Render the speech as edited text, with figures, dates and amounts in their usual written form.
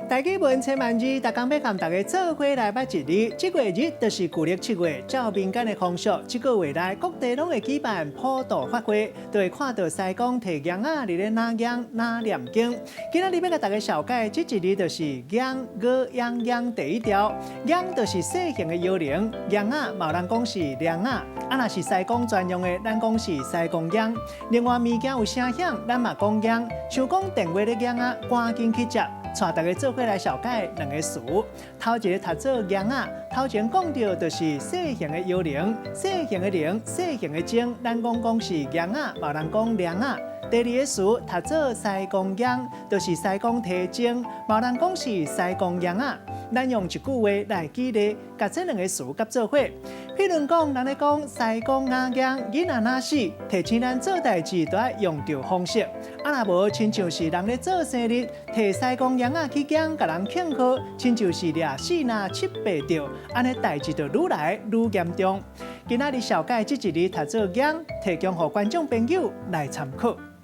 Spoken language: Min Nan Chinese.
台語文千萬字，逐工欲佮大家做伙來捌一字。這月日就是舊曆七月，照民間的風俗，這個月內各地攏會舉辦普渡法會，就會看到師公提罌仔佇咧拿經拿念經。今仔日欲共大家紹介這一字就是罌 ㄍ 樣罌第一條，罌就是細型的搖鈴，罌仔嘛有人講是鈴仔，啊若是師公專用的，咱講是師公罌。另外物件有聲響，咱嘛講罌，像講電話咧罌仔，趕緊去接。帶大家做伙來紹介兩个詞，頭一个讀做罌仔，頭前講著就是細型的搖鈴，細型的鈴，細型的鐘，咱講講是罌仔，嘛有人講鈴仔。第二个詞讀做師公罌，就是師公提鐘，嘛有人講是師公罌仔。咱用一句話來舉例，共這兩个詞佮做伙。譬如講，人咧講師公仔罌，囡仔若死，提醒咱做代誌都愛用著方式。啊，若無親像是人咧做生日，提師公罌仔去罌，共人慶賀，親像是掠四若七八著，按呢代誌就愈來愈嚴重。今仔日紹介這一字讀做罌，提供予觀眾朋友來參考。